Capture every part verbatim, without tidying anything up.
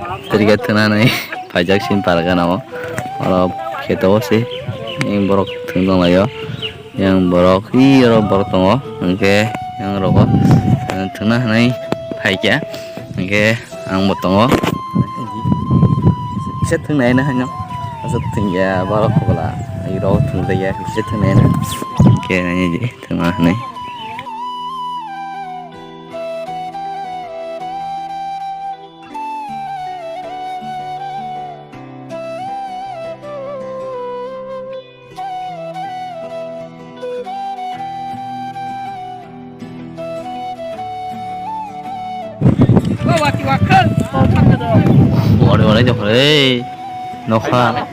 Tirga thwna hinwi phaijak sini para gana o. Oro kheto o se borok thwng tong lai o. Yang borok, ih, oro borok tongo. Hwnkhe yang rogo, eh, thwngna hinwi phaikha. Hwnkhe ang bo tongo. Kisa thwngnai na hino. Asa thwngya borok kobola. Iro thwngjakya kisa thwngnai na. Hwnkhe nini thwngna hinwi. Wari wari jokre nokha.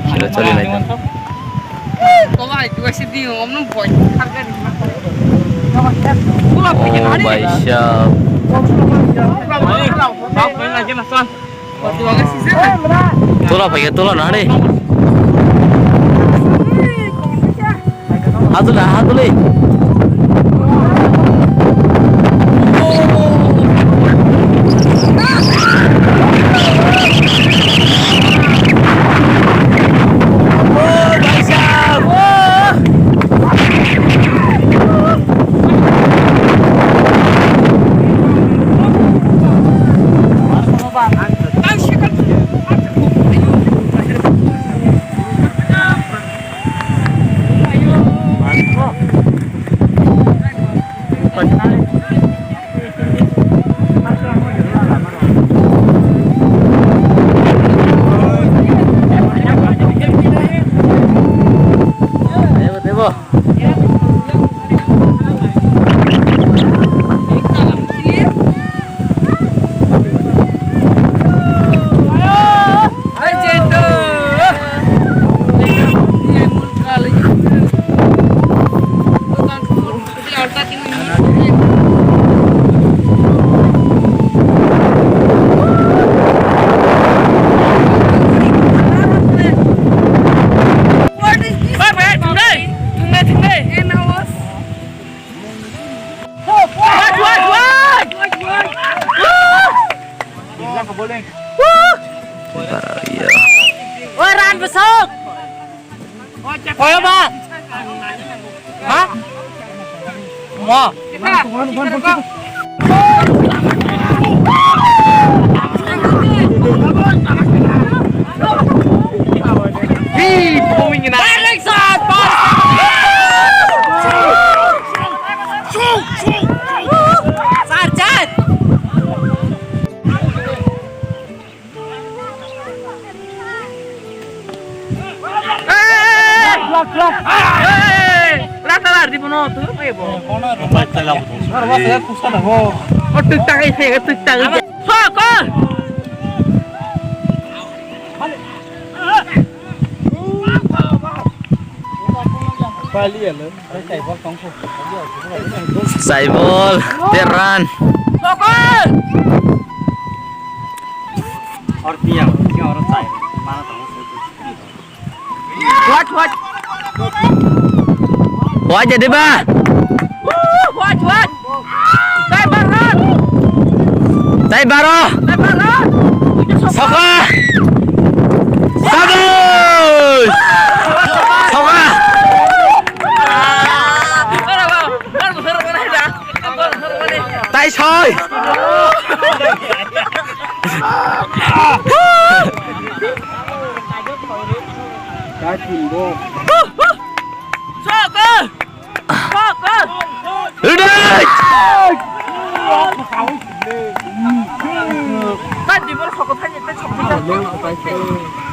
Sila chali lai. Oh, bai sab. Tola phaikhe tola nari. Hatuli, hatuli. Oi, ran besok. Koyo ba? Ha? Mo. Direction! Sar, sar! Saibol, teran. What, what? What jadi ba? What, what? Tai baro. Tai baro. Tai baro. Soka. Sabus. Soka. Tai soi. Soka. Redek!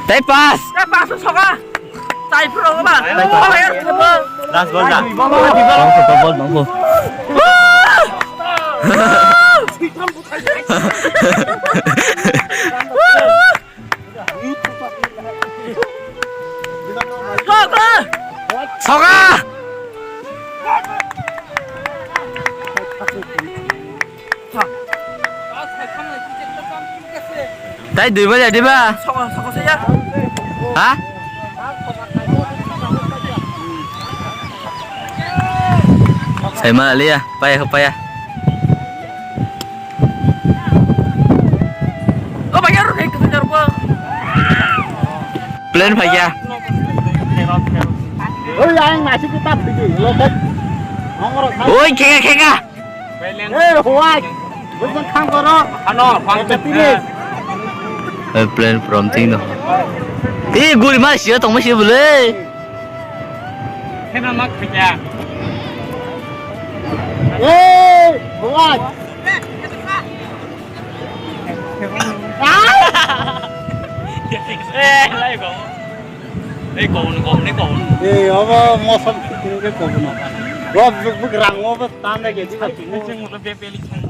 Tai pas. Last ball da. Bol, bol, bol. Soka! Tai dui baja diba? Ha? Sai ma liya, paya ko paya. O bhaiya, rw hai kisa jarbo. Plane phaiya. Oi, ayang nasi kita pergi. Lo, kan? Oi, khenga, khenga. Eh, huai. Bukan khang koro. Ano, khang. Plane from thing no. Eh, guri ma sio tong ma sio bole. Khena mak khanya. Eh, huai. Eh, lai go. Eh, go, go, go. Eh, abo mosam sikhe go no. Bo buk rang mo bo tan da ge di. Sing mo be be li khang.